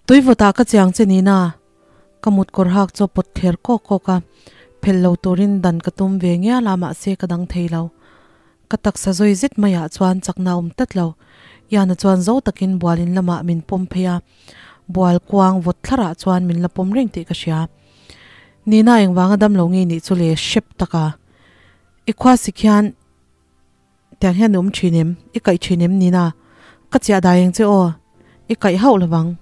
Tui vawtah ka chiang che nina ka mut kawr hak chu a pawt thler kawk kawk a, phelh lo turin dan ka tum ve ngial a mahse ka dang thei lo. Ka taksa zawi zet maiah chuan chakna a awm tlat lo. Iana chuan zo takin bual in lamah min pawm phei a, bual kuang vawt thlarah chuan min la pawm reng tih ka hria. Nina engvanga dam lo ngei nih chu le hrep taka i khua si khian tiang hian i awm thin em? I kaih thin em Nina? Ka chiah dai ang che aw, i kaih hauh lovang.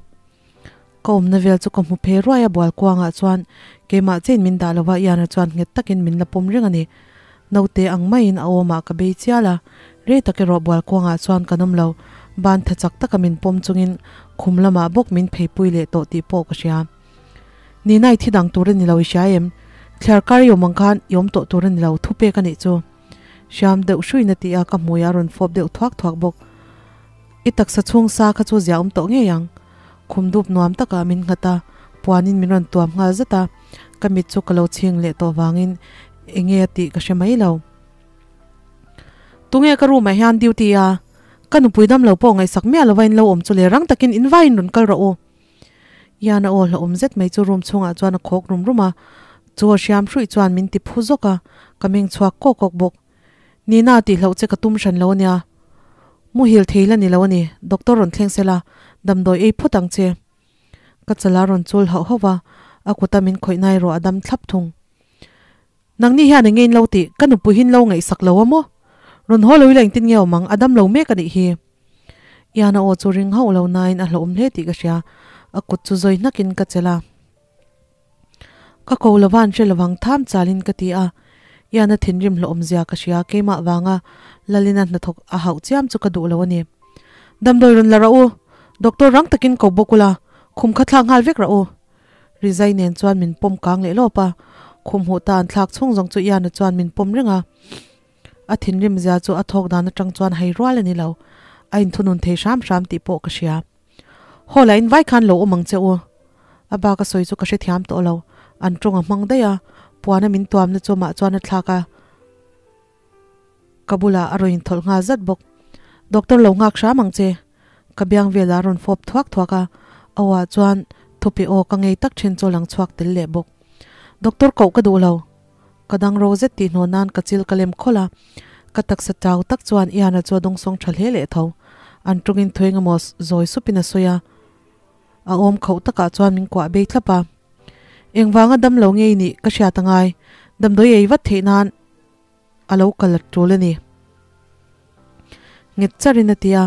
Ka awmna vel chu ka hmu phei ruai a, bual kuangah chuan keimah chein min dah lova Iana chuan nghet takin min la pawm reng a ni. Naute ang maiin a awmah ka bei chial a, rei tak erawh bual kuangah chuan kan awm lo, ban tha chak taka min pawm chungin khum lamah bawk min pheipui leh tawh tih pawh ka hria. Nina i thi dang tur a ni lo i hria em? Thliar kar i awm ang khan i awm tawh tur a ni lo, thupek a nih chu. Hriam deuh hruin a ti a, ka hmui a rawn fawp deuh thuak thuak bawk. I taksa chhung sa kha chu zia awm tawh ngei ang. Khum dup nuam takah min nghat a, puanin min rawn tuam nghal zat a, ka mit chu ka lo chhing leh tawh vangin enge a tih ka hre mai lo. Tunge ka room ah hian duty a, ka nupui dam lo pawh ngaihsak miah lova in lo awm chu le rang takin in vaiin rawn kal rawh u. Ian a aw hlauhawm zet mai chu room chhungah chuan a khawk rum rum a, chu a hriam hruih chuan min ti phu zawk a, ka meng chhuak kawk kawk bawk. Nina tih hlauh che ka tum hran lo ania. Muhil thei la ni lo a ni, doctor rawn thleng sela, damdawi ei phawt ang che. Ka chala rawn chul hauh hauh va, a kuta min khawih nai erawh a dam thlap thung. Nangni hian eng nge in lo tih, ka nupui hi in lo ngaihsak lo a maw? Rawn haw lo ila engtin nge awm ang, a dam lo mek a nih hi. Ian a aw chu ring hauh lo nain a hlauhawm hle tih ka hria, a kut chu zawi hnakin ka chelh a. Ka ko lova an hre lovang tham chalin ka ti a, Ian a thinrim hlauhawm zia ka hria, keimah vanga Lalina hnathawk a hauh chiam chu ka duh lo a ni. Damdawi rawn la rawh u, doctor rang takin ko bawk ula, khum kha thlak nghal vek rawh u. Rizai nen chuan min pawm kang leh lawp a, khum huh ta an thlak chhung zawng chu Ian-a chuan min pawm reng a. A thinrim zia chu a thawk dan atang chuan hai rual a ni lo, a inthunun thei hram hram tih pawh ka hria. Hall ah in vai khan lo awm ang che u. A bak a sawi chu ka hrethiam tawh lo, an tawng a hmang daih a, puan a min tuamna chu amah chuan a thlak a, ka bulah a rawn inthawlh nghal zat bawk. Doctor lo nghak hram ang che. Ka biang velah a rawn fawp thuak thuak a, aw ah chuan thupe aw ka ngei tak thin chu a lang chhuak tel leh bawk. Doctor koh ka duh lo. Ka dang ro zet tih hnuah nan ka chil ka lem khawlh a, ka taksa chau tak chuan Ian-a chu a dawngsawng tha hle leh tho. An tawngin thu eng emaw zawi supin a sawi a, a awm khauh takah chuan min kuah bei thlap a. Engvanga dam lo ngei nih ka hriat angai, damdawi ei vat theih nan a lo kal a tul a ni. Nghet charin a ti a,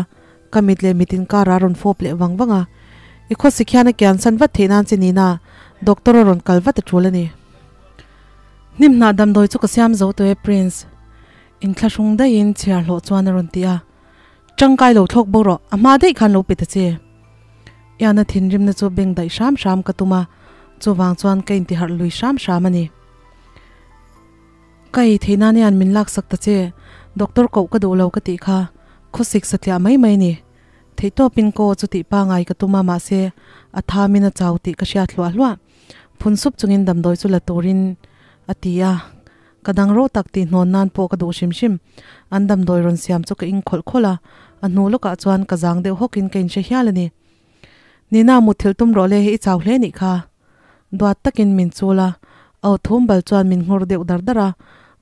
ka mit leh mit inkar a rawn fawp leh vang vang a. I khawsik hian a kian san vat theih nan che nina doctor a rawn kal vat a tul a ni. Hnim hnah damdawi chu ka siam zo tawh e Prince. Inthlahrung daihin chhiar hlawh chuan a rawn ti a. Tangkai lo thlawk bo rawh, a hma daih khan lo pe ta che. Iana thinrimna chu beng daih hram hram ka tum a, chuvang chuan ka intiharh lui hram hram a ni. Ka ei theih nan hian min laksak ta che, doctor koh ka duh lo ka tih kha, khawsik satliah mai mai ni. Theihtawpin ka aw chu tih pangai ka tum a mahse a thamin a chau tih ka hriat hluah hluah. Phun sup chungin damdawi chu la turin a ti a, ka dang ro tak tih hnawn nan pawh ka duh hrim hrim. An damdawi rawn siam chu ka inkhawlh khawlh a, a hnu lawkah chuan ka zang deuh hawkin ka inhre hial a ni. Nina muthilh tum rawh le i chau hle nih kha. Duat takin min chul a, aw thum bal chuan min nghawr deuh dar dar a,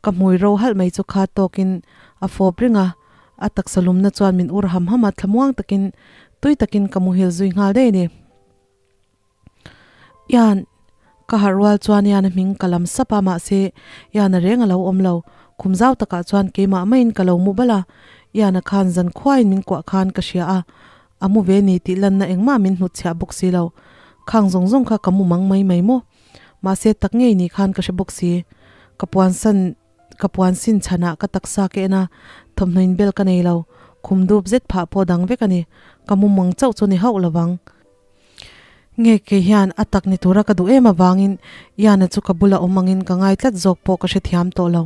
ka hmui ro halh mai chu kha tawkin a fawp reng a, a taksa lumna chuan min ur ham ham a, thlamuang takin tui takin ka muhil zui nghal daih a ni. Ian, ka harh rual chuan Ian a hming ka lam sap a, mahse Ian a reng a lo awm lo, khum zau takah chuan keimah maiin ka lo mu bal a, Ian a khan zan khuaiin min kuah khan ka hria a, A mu ve ni tih lanna engmah min hnutchhiah bawk si lo. Khang zawng zawng kha ka mu mang mai mai maw? Mahse tak ngei ni khan ka hre bawk si. Ka puan san, ka puan sin chhanah ka taksa ka en a, thawmhnaw inbel ka nei lo. Khum dup zet phah pawh dang vek a ni. Ka mu mang chauh chu ni hauh lovang. Nge kei hian a tak ni tura ka duh em avangin Iana chu ka bula awm angin ka ngai tlat zawk pawh ka hrethiam tawh lo.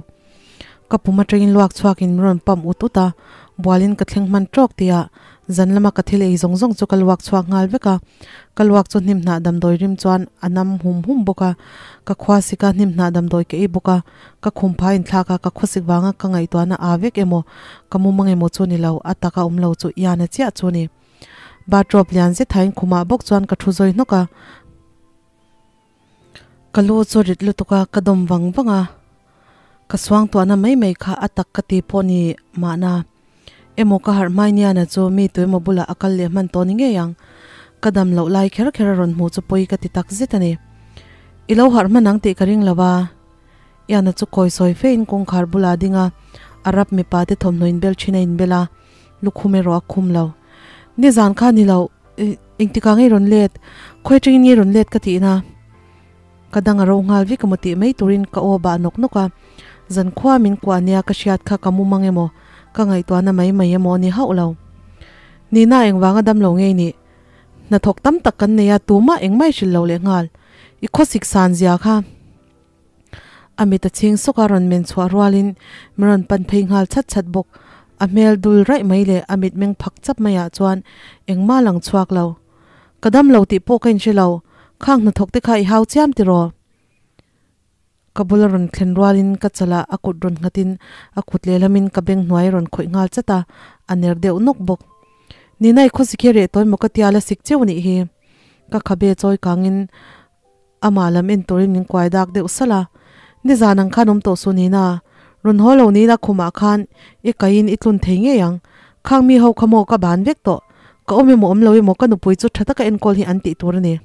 Ka pum atangin luak chhuakin min rawn pump ut ut a, bualin ka thleng hman tawk tihah zan lama ka thil ei zawng zawng chu ka luak chhuak nghal vek a, ka luak chu hnim hnah damdawi rim chuan a nam hum hum bawk a, ka khua sika hnim hnah damdawi ka ei bawk a, ka khum phai inthlak a, ka khawsik vanga ka ngaihtuahna aa vek emaw ka mumang emaw chu ni lo, a taka awm lo chu Iana chiah chu ni. Bathrobe lian zet hain khumah bawk chuan ka thu zawi hnawk a. Ka lu chu rit lutuk a, ka dawm vang vang a. Ka suang tuahna mai mai kha a tak ka ti pawh ni mahna. Emaw ka harh hmai niana chu mi tuemaw bulah a kal leh hman tawh ni ngei ang. Ka dam loh lai kher kher a rawn hmuh chu pawi ka ti tak zet a ni. I lo harh hman ang tih ka ring lo a. Iana chu kawi sawi fe in kawngkhar bulah a ding a, Arab mipa te thawmhnaw inbel thin a inbel a, lukhum erawh a khum lo. Nizan kha ni lo, engtikah nge i rawn let? Khawi atangin nge i rawn let ka tihna? Ka dang a ro nghal vek emaw tih mai turin ka aw bah nawk nawk a, zankhua min kuah nia ka hriat kha ka mu mang emaw, ka ngaihtuahna mai mai emaw a ni hauh lo. Nina engvanga dam lo ngei nih? Hnathawk tam tak kan nei a, tumah engmah i hrilh lo leh nghal. I khawsik san zia kha. A mit a chhing sawk a rawn men chhuah rualin min rawn pan phei nghal chhat chhat bawk. A hmel dul raih mai leh a mitmeng phak chap maiah chuan engmah lang chhuak lo. Ka dam lo tih pawh ka inhre lo, khang hnathawk te kha i hau chiam tiraw? Ka bula rawn thlen rualin ka chalah a kut rawn nghatin a kut lehlamin ka beng hnuai a rawn khawih nghal chat a, a ner deuh nawk bawk. Nina i khawsik hi reh tawi maw ka tia la sik cheu anih hi. Ka khabe chawi kangin Amah lam en turin min kuai dak deuh salh a, Nizan ang khan awm tawh suh nina, rawn haw lo nila khumah khan i kaiin i tlun thei ngei ang. Khang mi ho kha maw ka ban vek tawh, ka awm emaw awm lo emaw ka nupui chu tha taka enkawl hi an tih tur a ni.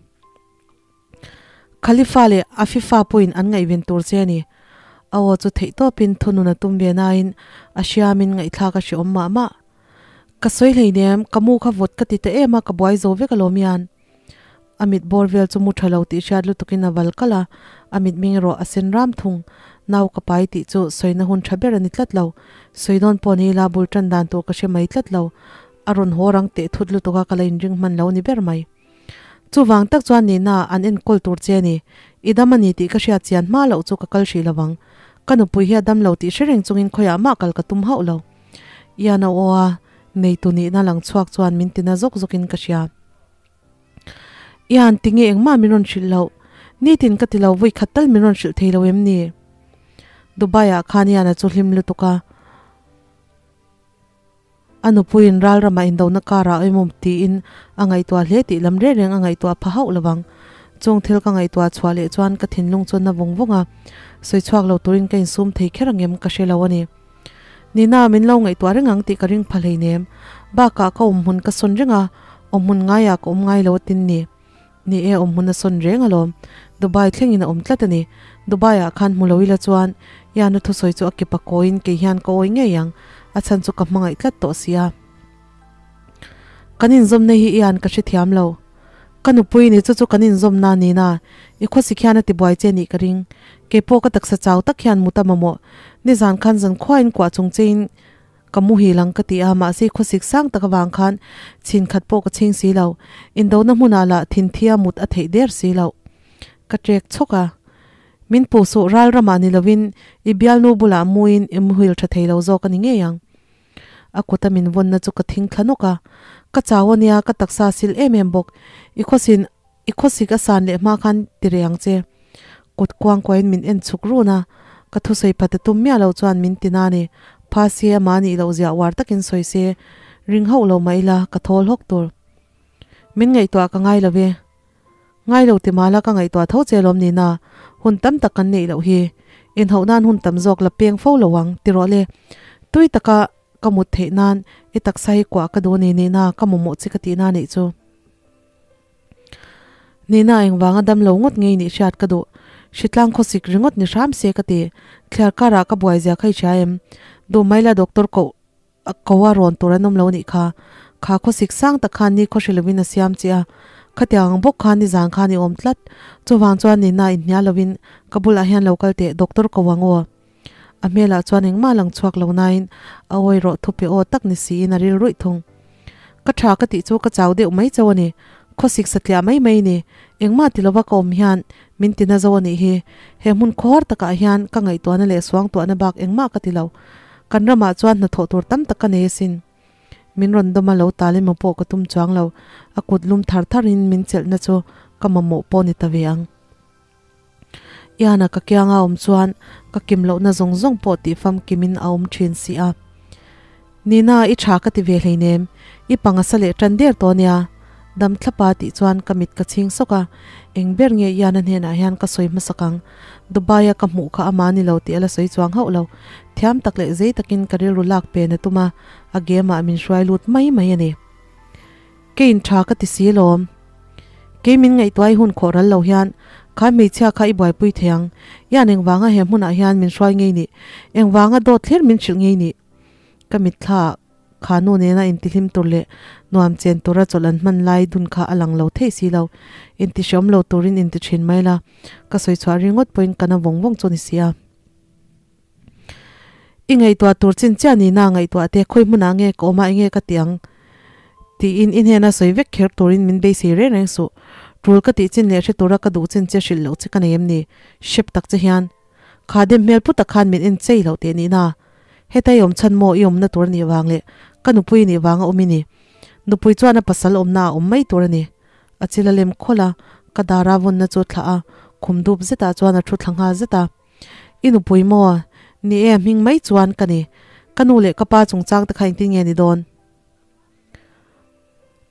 Khalifa leh Afifa pawhin an ngaihven tur che a ni. A aw chu theihtawpin thunun a tum ve nain a hriamin ngaihthlak a hreawm mah mah. Ka sawi hleinem, ka mu kha vawt ka ti ta em a, ka buai zo vek alawm hian. A mit bawr vel chu mu tha lo tih hriat lutukin a val kalh a, a mit ming erawh a sen ram thung. Nau ka pai tih chu sawina hun tha ber a ni tlat lo. Sawi dawn pawh ni ila bul tan dan tur ka hre mai tlat lo. A rawn haw rang teh thut lutuk a ka la inring hman lo ni ber mai. Chuvang tak chuan nihna an enkawl tur che a ni. I dam a ni tih ka hriat chian hma loh chu ka kal hrih lovang. Ka nupui hi a dam lo tih hre reng chungin khawiah mah kal ka tum hauh lo. Ian a aw a, neitu nihna lang chhuak chuan min tina zawk zawkin ka hria. Ian, tinge engmah min rawn hrilh loh? Nitin ka ti lo, vawi khat tal min rawn hrilh thei lo em ni? Dubai ah khan Ian-a chu hlim lutuk a, a nupuiin ral ramah indona karah a awm tiin a ngaihtuah hle tih lam reng reng a ngaihtuah pha hauh lovang. Chung thil ka ngaihtuah chhuah leh chuan ka thinlung chu na vung vung a, sawi chhuak lo turin ka insum thei kher angem ka hre lo a ni. Nina, min lo ngaihtuah reng ang tih ka ring pha hleinem. Bakah ka awmhmun ka sawn reng a, awmhmun ngaiah ka awm ngai lo atin ni. Ni e, awmhmun a sawn reng alawm. Dubai thlengin a awm tlat a ni. Dubai-ah khan hmu lo ila chuan Ian-a thusawi chu a kip a kawiin kei hian ka awi ngei ang, a chhan chu ka hmangaih tlat tawh si a. Kan inzawmna hi Ian ka hrethiam lo. Ka nupui ni chu chu kan inzawmna a nina, i khawsik hian a tibuai che nih ka ring. Keipawh ka taksa chau tak hian mut a mamawh. Nizan khan zan khuain kuah chung chein ka muhil ang ka ti a, mahse i khawsik sang tak avang khan chhin khat pawh ka chhing si lo. Indona hmunah lah thinthia mut a theih der si loh. Ka trek chhawk a. Min puh suh ral ramah ni lovin i bialnu bulah muin i muhil tha thei lo zawk a ni ngei ang. A kuta min vawnna chu ka thing thla nawk a, ka chau a nia, ka taksa a sil em em bawk. I khawsin, i khawsik a san leh hma khan ti reh ang che. Kut kuang kuahin min en chhuk run a, ka thusawi phat a tum miah lo chuan min ti na ni. Pha se ama nih loh zia uar takin sawi se, ring hauh lo mah ila ka thawl hawk tur. Min ngaihtuah ka ngai lo ve. Ngai lo ti mah la ka ngaihtuah tho che lawm nina, hun tam tak kan neih loh hi. Inhauh nan hun tam zawk la peng fo lo ang, ti rawh le. Tui taka ka mut theih nan i taksa hi kuah ka duh a ni nina ka mamawh chi ka tihna nih chu. Nina engvanga dam lo ngawt ngei nih hriat ka duh. Hritlang khawsik ringawt ni hram se ka ti. Thliar karah ka buai zia kha i hria em? Duh mai la doctor koh A ko a rawn tur an awm lo nih kha. Kha khawsik sang tak khan ni khawhri lovin a siam che a, khatiang ang bawk khan nizan khan i awm tlat. Chuvang chuan nina inhnial lovin ka bulah hian lo kal teh, doctor ko ang aw. A hmelah chuan engmah lang chhuak lo nain a awi rawh thupe aw tak ni siin a ril ruih thung. Ka tha ka tih chu ka chau deuh mai chauh a ni. Khawsik satliah mai mai ni. Engmah ti lova ka awm hian min ti na zo a nih hi. He hmun khawhar takah hian ka ngaihtuahna leh suangtuahna bak engmah ka ti lo. Kan ramah chuan hnathawh tur tam tak ka nei asin. Min rawn dawm a lo tal emaw pawh ka tum chuang lo. A kut lum thar tharin min chelhna chu ka mamawh pawh ni ta ve ang. Iana ka kianga awm chuan ka kim lohna zawng zawng pawh tih famkimin a awm thin si a. Nina, i tha ka ti ve hleinem. I panga sa leh tan der tawh nia. Dam thlapa tih chuan ka mit ka chhing sawk a, eng ber nge Ian-a hnenah hian ka sawi hmasak ang? Dubai-a ka hmuh kha ama ni lo tih a la sawi chuang hauh lo. Thiam tak leh zei takin ka rilru lak pen a tum a, a game-ah min hruai lut mai mai a ni. Keiin tha ka ti si lawm. Kei min ngaihtuah i hun khawh ral lo hian kha hmeichhia kha i buaipui thei ang. Ian engvanga he hmunah hian min hruai ngei nih? Engvanga dawt thlir min hrilh ngei nih? Ka mitthla Kha nu nena intihlim tur leh nuam chen tura chawlh an hman lai dun kha a lang lo thei si lo. Intihreawm lo turin inti thin mai la, ka sawi chhuah ringawt pawhin ka na vawng vawng chu ni si a. I ngaihtuah tur chin chiah nihna ngaihtuah te khawi hmunah nge ka awm a enge ka tih ang tiin i hnena sawi vek kher turin min beisei reng reng suh. Tul ka tih chin leh hre tura ka duh chin che hrilh loh che ka nei em ni? Hrep tak che hian. Kha dem hmel puta khan min en chei loh teh nihna. Heta i awm chhan maw i awmna tur a nih vang leh ka nupui i nih vanga awm i ni. Nupui chuan a pasal awmna a awm mai tur a ni. A chil a lem khawlh a, ka dara vawnna chu a thlah a, khum dup zetah chuan a thu thla nghal zet a. I nupui maw? Ni e, hming mai chuan ka ni. Ka nu leh ka pa chungchang te kha engtin nge ni dawn?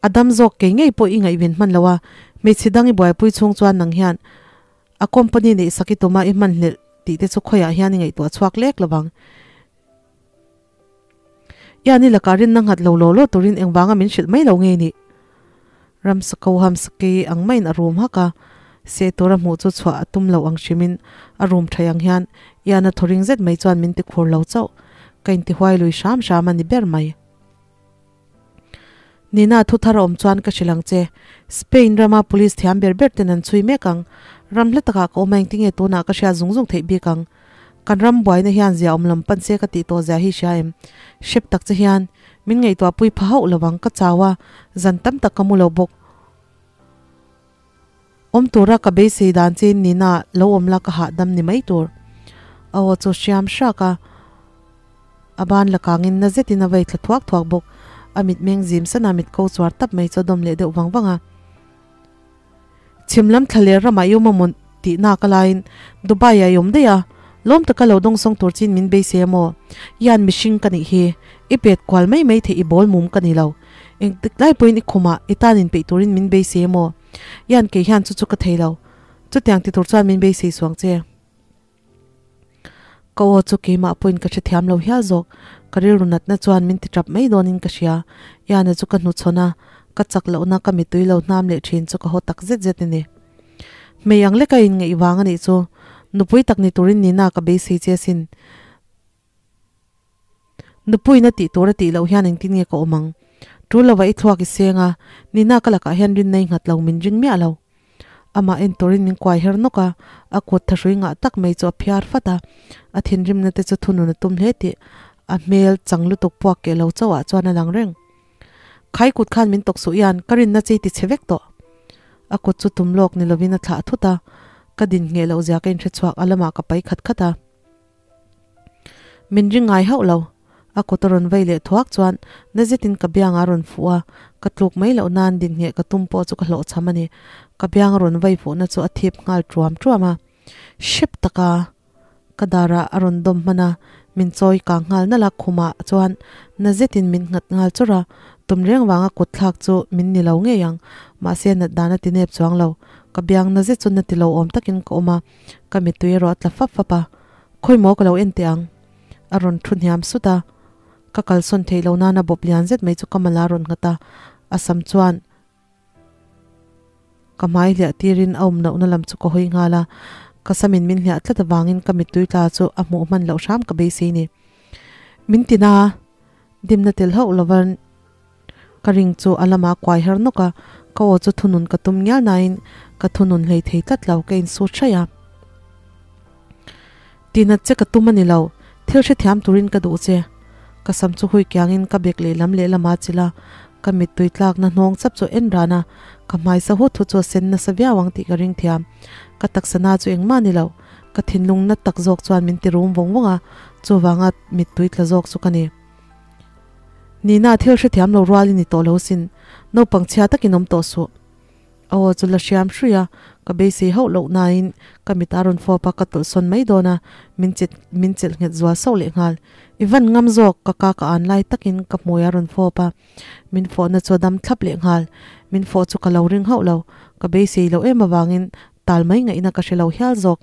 A dam zawk kei ngei pawh i ngaihven hman lo a, hmeichhe dang i buaipui chhung chuan nang hian A company neih sak i tum a i hmanhlelh tih te chu khawiah hian i ngaihtuah chhuak lek lo vang. Ian i lakah rinna nghat lo law law turin engvanga min hrilh mai lo nge nih? Ramsa ko ham sakei ang maiin a rum hak a, seh tura hmuh chu chhuah a tum lo ang hrimin a rum thai ang hian Ian a thawring zet mai chuan min ti khur lo chauh. Ka intihuai lui hram hram a ni ber mai. Nina thu thar a awm chuan ka hrilh ang che. Spain rama police thiam ber ber ten an chhui mek ang. Ram hla takah ka awm a engtinge tunah ka hriat zung zung theih bik ang. Kan ram buaina hian zia awm lam pan se ka tih tawh zia hi hria em? Hrep tak che hian min ngaihtuah pui pha hauh lo ang ka chau a, zan tam tak ka mu lo bawk. Awm tura ka beisei dan chin Nina lo awm la ka hahdam ni mai tur. A aw chu hriam hrak a, a ban la kangin na zetin a vei thla thuak thuak bawk. A mitmeng zim sana mit ko chuar tap mai chu a dawm leh deuh vang vang a. Chhim lam thla leh ramah i awm a maw tih nak a laiin Dubai ah i awm daih a, lawm taka lo dawngsawng tur chin min beisei a maw? Ian mihring ka nih hi, i pet kual mai mai theih i bawl mum ka ni lo. Engtik lai pawhin i khumah i tan inpeih turin min beisei a maw? Ian kei hian chu chu ka thei lo. Chutiang ti tur chuan min beisei suang che. Ka aw chu keimah pawhin ka hrethiam lo hial zawk. Ka rilru natna chuan min ti tap mai dawnin ka hria. Iana chu ka hnuchhawn a, ka chak lohna ka mitui lo hnam leh thin chu ka haw tak zet zet a ni. Hmei ang leka inngeih vang a nih chu. Nupui tak ni turin Nina ka beisei che asin. Nupuina tih tur a tih loh hian engtin nge ka awm ang? Tul lova i thluak i seng a, Nina ka lakah hian rinna i nghat lo min ring miah lo. Amah en turin min kuai her nawk a, a kut thahrui ngah tak mai chu a phiar fat a, a thinrimna te chu thunun a tum hle tih a hmel chang lutuk puak keh lo chauh ah chuan a lang reng. Khai kut khan min tawk suh hian ka rinna che i ti chhe vek tawh. A kut chu tum lawk ni lovin a thlah thut a, ka din ngheh loh zia ka inhre chhuak a lamah ka pai khat khat a. Min ring ngai hauh lo. A kut a rawn vei leh thuak chuan na zetin ka biang a rawn fuh a, ka tluk mai loh nan din ngheh ka tum pawh chu ka hlawhchham a ni. Ka biang a rawn vei fuhna chu a thip nghal ṭuam ṭuam a. Hrep taka ka darah a rawn dawm hman a, min chawi kang nghal nalh a, khumah chuan na zetin min nghat nghal chawrh a, tum reng vanga kut thlak chu min ni lo ngei ang, mahse nat dan a ti nep chuang lo. Ka biang na zet chu na ti lo awm takin ka awm a, Ka mittui erawh a tla fap fap a, Khawi maw ka lo en teh ang? A rawn thu hniam sut a, ka kalsawn theih loh nana bawp lian zet mai chu ka mal a rawn nghat a, a sam chuan ka hmai hliah tirin a awm lohna lam chu ka hawi nghal a, ka samin min hliah tlat avangin ka mittui tla chu a hmuh hman loh hram ka beisei ni. Min tina dimna tel hauh lovan Ka ring chu a lamah kuai her nawk a, ka aw chu thunun ka tum ngial nain ka thunun hlei thei tlat lo, ka insut hraih a. Tinat che ka tum a ni lo, thil hrethiam turin ka duh che. Ka sam chu hui kiangin ka bek lehlam lehlam a chilh a, ka mittui tlakna hnawng chap chu en ran a, ka hmai sa hut hut chu a sen nasa viau ang tih ka ring thiam. Ka taksa na chu engmah a ni lo, ka thinlung nat tak zawk chuan min ti rum vawng vawng a, chuvanga mittui tla zawk chu ka ni. Nina thil hrethiam lo rual i ni tawh lo sin, naupang chhia takin awm tawh suh. A aw chu la hriam hrui a, ka beisei hauh loh nain ka mit a rawn fawp a, ka tawlhsawn mai dawn a, min chet min chelh nghet zual sauh leh nghal. I van ngam zawk, ka ka ka an lai takin ka hmui a rawn fawp a, min fawhna chu a dam thlap leh nghal. Min fawh chu ka lo ring hauh lo, ka beisei loh em avangin tal mai ngaihna ka hre lo hial zawk.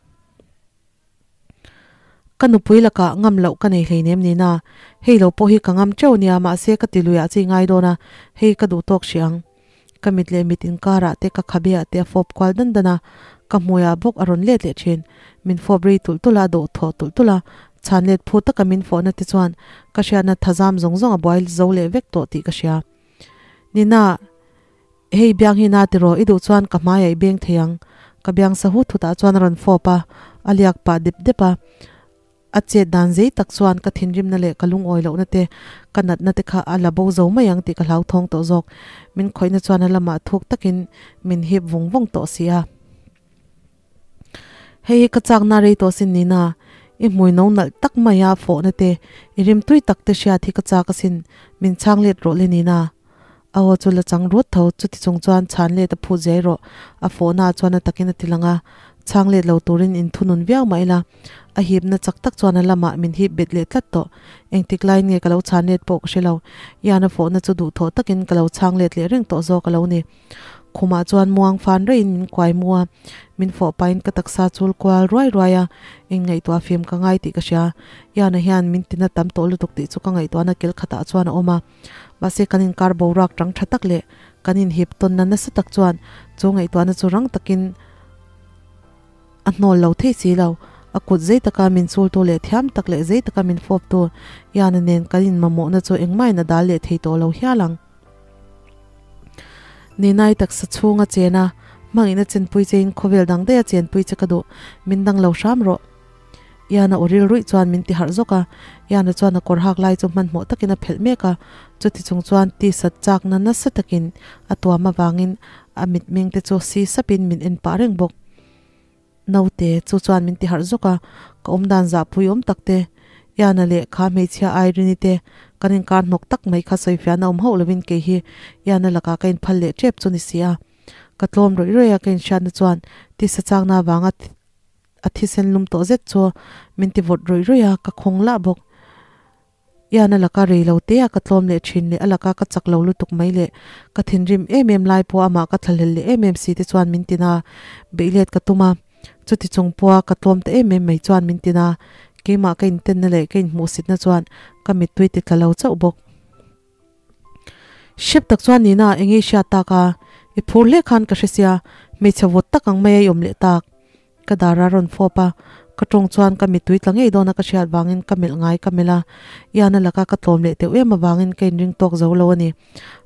Ka nupui lakah ngam loh ka nei hleinem nina, hei lo pawh hi ka ngam teuh nia mahse ka ti luiah chi ngai dawn a, hei ka duh tawk hrih ang. Ka mit leh mit inkarah te ka khabeah te a fawp kual dan dan a, ka hmuiah bawk a rawn let leh thin. Min fawp rei tulh tulh a, dawh thawh tulh tulh a, chhan let phu taka min fawhna te chuan ka hriatna thazam zawng zawng a buai zo leh vek tawh tih ka hria. Nina. Hei biang hi na tiraw, i duh chuan ka hmaiah i beng thei ang. Ka biang sa hut hutah chuan a rawn fawp a, a liak pah dep dep a. A chet dan zei tak chuan ka thinrimna leh ka lungawi lohna te, ka natna te kha a la bo zo mai ang tih ka hlauthawng tawh zawk. Min khawihna chuan a lamah thuk takin min hip vung vung tawh si a. Hei hi ka chakna rei tawh sin nina, i hmui no nalh tak maia fawhna te, i rimtui tak te hriat hi ka chak asin, min chhang let rawh le nina. A aw chu la chang rut tho, chuti chung chuan chhan let a phut zai rawh, a fawhna ah chuan a takin a ti lang a, chhang let lo turin inthunun viau mah ila, a hipna chak tak chuan a lamah min hip bet leh tlat tawh. Engtik laiin nge ka lo chhan let pawh ka hre lo, Ian a fawhna chu duhthawh takin ka lo chhang let leh reng tawh zawk a lo ni. Khumah chuan muang fan raihin min kuai mu a, min fawh pahin ka taksa chul kual ruai ruai a, eng ngaihtuah fim ka ngai tih ka hria. Ian-a hian min tina tam tawh lutuk tih chu ka ngaihtuahna kel khatah chuan a awm a. Mahse kan inkar boruak tang tha tak leh kan inhip tawnna nasa tak chuan chu ngaihtuahna chu rang takin a hnawl lo thei si lo. A kut zei taka min chultu leh thiam tak leh zei taka min fawptu Ian-a nen kan inmamawhna chu engmahin a dal leh thei tawh lo hial ang. Ninai taksa chhunga chen a, hmangihna chenpui chein khawvel dang daih a chenpui che ka duh, min dang lo hram rawh. Ian a aw ril ruih chuan min ti harh zawk a, Ian-a chuan a kawr hak lai chu hmanhmawh takin a phelh mek a, chuti chung chuan tisat chakna nasa takin a tuam avangin a mitmeng te chu si sapin min en pah reng bawk. Naute chu chuan min ti harh zawk a, ka awm dan zahpui awm tak te, Ian-a leh kha hmeichhia Irene-i te kan inkar hnawk tak mai kha sawifiahna awm hauh lovin kei hi Ian-a lakah ka inphal leh tep chu ni si a, ka tlawm rawih rawih a ka inhriatna chuan tisa chakna avanga A thisen lum tawh zet chu min ti vawt rawih rawih a, ka khawng lah bawk. Ian a laka rei lo te a ka tlawm leh thin leh a laka ka chak lo lutuk mai leh ka thinrim em em lai pawh amah ka thlahlel leh em em si te chuan min tin a, beih let ka tum a. Chuti chung pawha ka tlawm ta em em mai chuan min tin a, keimah ka intenna leh ka inhmuhsitna chuan ka mittui ti tla lo chauh bawk. Hrep tak chuan Nina eng i hriat tak a, i phur hle khan ka hre sia, hmeichhe vawt tak ang mai a i awm leh tak. Ka dar a rawn fawp a, ka tawng chuan ka mittui tla ngei dawn a ka hriat vangin ka melh ngai ka melh a, Iana laka ka tlawm leh teuh em avangin ka inring tawk zo lo a ni.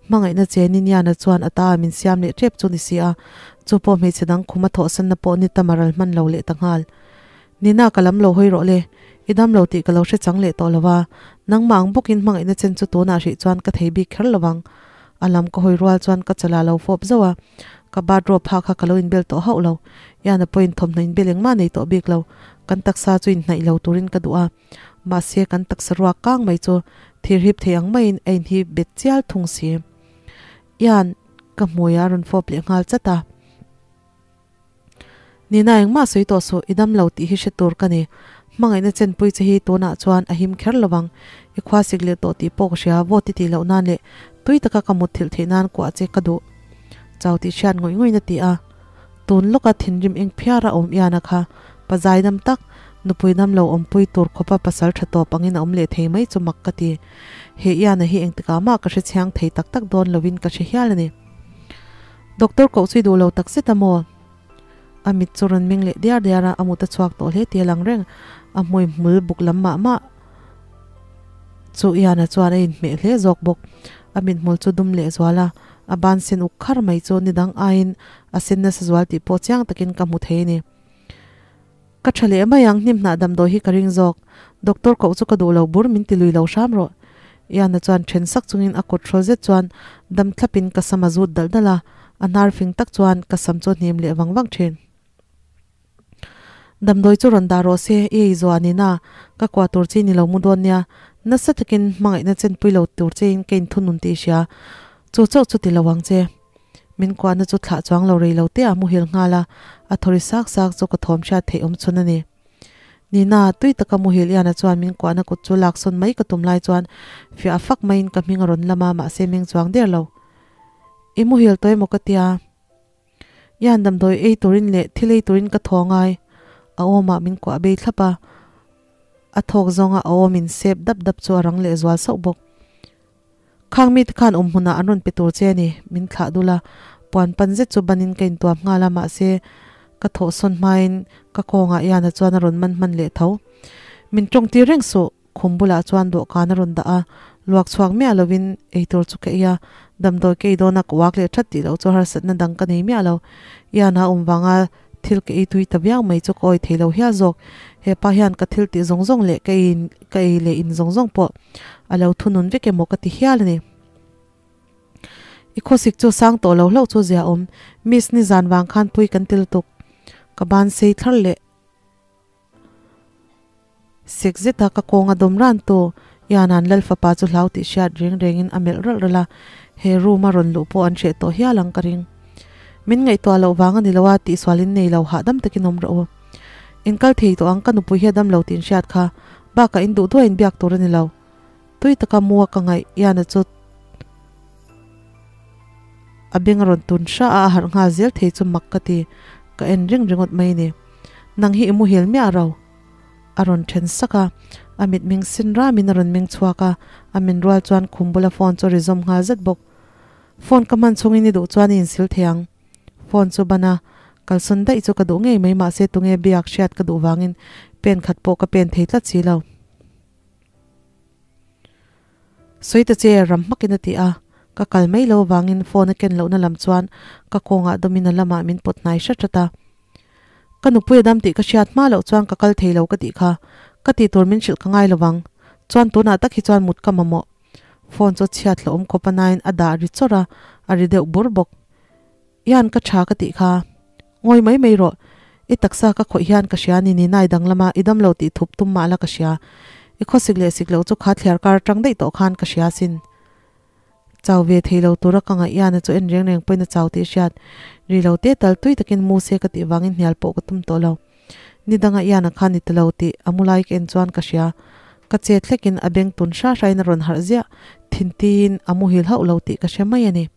Hmangaihna chenin Iana chuan a ta min siam leh tep chu ni si a, chu pawh hmeichhe dang khum a thawhsanna pawh ni tam a ral hman lo leh ta nghal. Nina ka lam lo hawi rawh le, i dam lo tih ka lo hre chang leh tawh lo va, nangmah ang bawkin hmangaihna chen chu tunah hrih chuan ka thei bik kher lo vang. A lam ka hawi rual chuan ka chala lo fawp zauh a, ka bathrobe ha kha ka lo inbel tawh hauh lo. Ian-a pawhin thawmhnaw inbel engmah nei tawh bik lo, kan taksa chu inhnaih lo turin ka duh a, mahse kan taksa ruak kang mai chu thir hip thei ang maiin a inhip bet chial thung si. Ian ka hmui a rawn fawp leh nghal chat a. Nina engmah sawi tawh suh, i dam lo tih hi hre tur ka ni. Hmangaihna chenpui che hi tunah chuan a him kher lo vang. I khua sik leh tawh tih pawh ka hria, vote i tih loh nan leh tui taka ka mut thilh theih nan kuah che ka duh. Chau tih hriat ngawih ngawih na ti a. Tun lawka thinrim eng phiara awm Iana kha pazai dam tak, nupui dam lo awmpui tur khawpa pasal tha tawp angin a awm leh thei mai chu mak ka ti. He Iana hi engtikah mah ka hre chhiang thei tak tak dawn lovin ka hre hial a ni. Doctor koh chu i duh lo tak zet a maw? A mit chu rawn meng leh diar diar a, a mut a chhuak tawh hle tih a lang reng. A hmui hmul buk lam mah mah chu Ian-a chuan a inhmeh hle zawk bawk. A mithmul chu dum leh zual a, a ban sen uk khar mai chu ni dang aiin a sen nasa zual tih pawh chiang takin ka hmu thei a ni. Ka tha leh mai ang, hnim hnah damdawi hi ka ring zawk. Doctor koh chu ka duh lo bur, min ti lui lo hram rawh. Ian-a chuan then sak chungin a kut hrawl zet chuan dam thlapin ka sam a zut dalh dalh a, a hnar fing tak chuan ka sam chu a hnim leh vang vang thin. Damdawi chu rawn dah rawh se, i ei zuah nina ka kuah tur chi ni lo mu dawn nia, nasa takin hmangaihna chenpui lo tur chein ka inthunun tih i hria, chu chauh chu ti lo ang che. Min kuahna chu thlah chuang lo rei lo te a muhil nghal a, a thawri sak sak chu ka thawm hriat theih awm chhun a ni. Nina, tui taka muhil Iana chuan min kuahna kut chu lak sawn mai ka tum lai chuan fiah fak maiin ka hming a rawn lam a, mahse meng chuang der lo. I muhil tawh emaw ka tia. Ian damdawi ei turin leh thil ei turin ka thaw ngai. A awmah min kuah bei thlap a, a thawk zawnga a awm in sep dap dap chu a rang leh zual sauh bawk. Khang mite khan awm hmunah an rawn pe tur che a ni, min thlah dul a, puan pan zet chu banin ka intuam nghal a, mahse ka thawhsawn hmain ka kawngah Iana chuan a rawn man hman leh tho. Min tawngtir reng suh, khum bulah chuan dawhkan a rawn dah a, luak chhuak miah lovin eitur chu ka ei a, damdawi ka ei dawn a ka uak leh that tih loh chu harsatna dang ka nei miah lo. Iana awm vanga thil ka ei tui ta viau mai chu ka awi thei lo hial zawk. Hepa hian ka thil tih zawng zawng leh ka ei ka ei leh in zawng zawng pawh a lo thunun vek emaw ka ti hial a ni. I khawsik chu sang tawh lo hlauh chu zia awm. Miss nizan vang khan pui kan ti lutuk. Ka ban sei thlar leh sek zeta ka kawnga dawm ran tu Iana'n Lal fapa chu hlau tih hriat reng rengin a melh ralh ralh a, he room a rawn luh pawh an hreh tawh hial ang ka ring. Min ngaihtuah loh vang a ni lo a, tihsualin nei lo hahdam takin awm rawh u. In kal thei tawh ang, ka nupui hi a dam lo tih in hriat kha, bakah in duh duah in biak tur a ni lo. Tui taka mu a ka ngaih Iana chu a beng a rawn tun hra a, a harh nghal zel thei chu mak ka ti, ka en reng ringawt mai ni. Nang hi i muhil miah ro. A rawn then sak a, a mitmeng sin ramin a rawn meng chhuak a, a min rual chuan khum bula phone chu a ri zawm nghal zat bawk. Phone ka hman chungin i duh chuan i insil thei ang. Phone chu ban a, kalsawn daih chu ka duh ngei mai mahse tunge biak hriat ka duh vangin pen khat pawh ka pen thei tlat si lo. Sawi ta che, ram hmakin a ti a, ka kal mai lo vangin phone a ken lohna lam chuan ka kawngah dawmin a lamah min pawt hnai hrat hrat a. Ka nupui a dam tih ka hriat hma loh chuan ka kal thei lo ka tih kha, ka tih tur min hrilh ka ngai lovang. Chuan tunah tak hi chuan mut ka mamawh. Phone chu chhiat hlauhawm khawp a nain a dah ri chawrh a, a ri deuh bur bawk. Ian ka tha ka tih kha. Ngawi mai mai rawh. I taksa ka khawih hian ka hria ni ni nai dang lama i damlo tih thup tum mah la ka hria. I khawsik leh sik loh chu kha thliar kar atang daih tawh khan ka hria sin. Chau ve thei lo tura ka ngaih Iana chu en reng reng pawhin a chau tih hriat. Ri lo te tal tui takin mu se ka tih vangin hnial pawh ka tum tawh lo. Ni danga Iana kha ni ta lo tih a mu lai ka en chuan ka hria. Ka chet hlekin a beng tun hra hrain a rawn harh ziah. Thintiin a muhil hauh lo tih ka hre mai a ni.